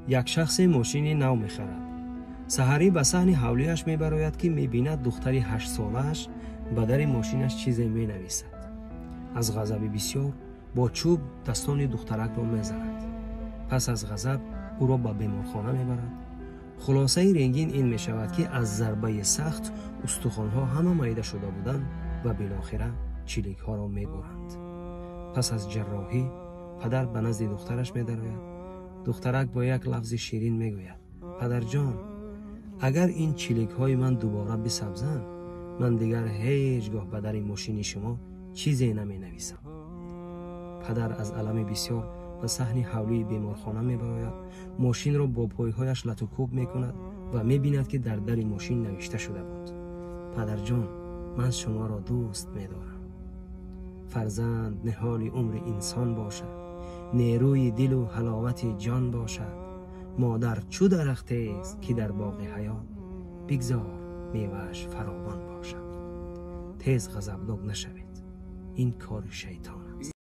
Як шахсе мошини нав мехарад. Саҳарӣ ба саҳни ҳавлиаш мебарояд, ки мебинад, духтари 8-солааш ба дари мошинаш чизе менависад. Аз ғазаби бисёр бо чӯб дастони духтаракро мезанад. Пас аз ғазаб ӯро ба беморхона мебарад. Хулосаи рентген ин мешавад, ки аз зарбаи сахт устухонҳо ҳама майда шуда буданд ва билохира чиликҳоро мебуранд. Пас аз ҷарроҳӣ падар ба назди духтараш медарояд. Духтарак бо як лафзи ширин мегӯяд: «Падарҷон, агар ин чиликҳои ман дубора бисабзанд, ман дигар ҳеҷ гоҳ ба дари мошини шумо чизе наменависам». Падар аз алами бисёр ба саҳни ҳавлии беморхона мебарояд, мошинро бо пойҳояш латукӯб мекунад ва мебинад, ки дар дари мошин навишта шуда буд: «Падарҷон, ман шуморо дӯст медорам». Фарзанд ниҳоли умри инсон бошад, нерӯи дилу ҳаловати ҷон бошад. Модар чӯ дарахтест, ки дар боғи ҳаёт бигзор мевааш фаровон бошад. Тез ғазабнок нашавед, ин кори шайтон аст.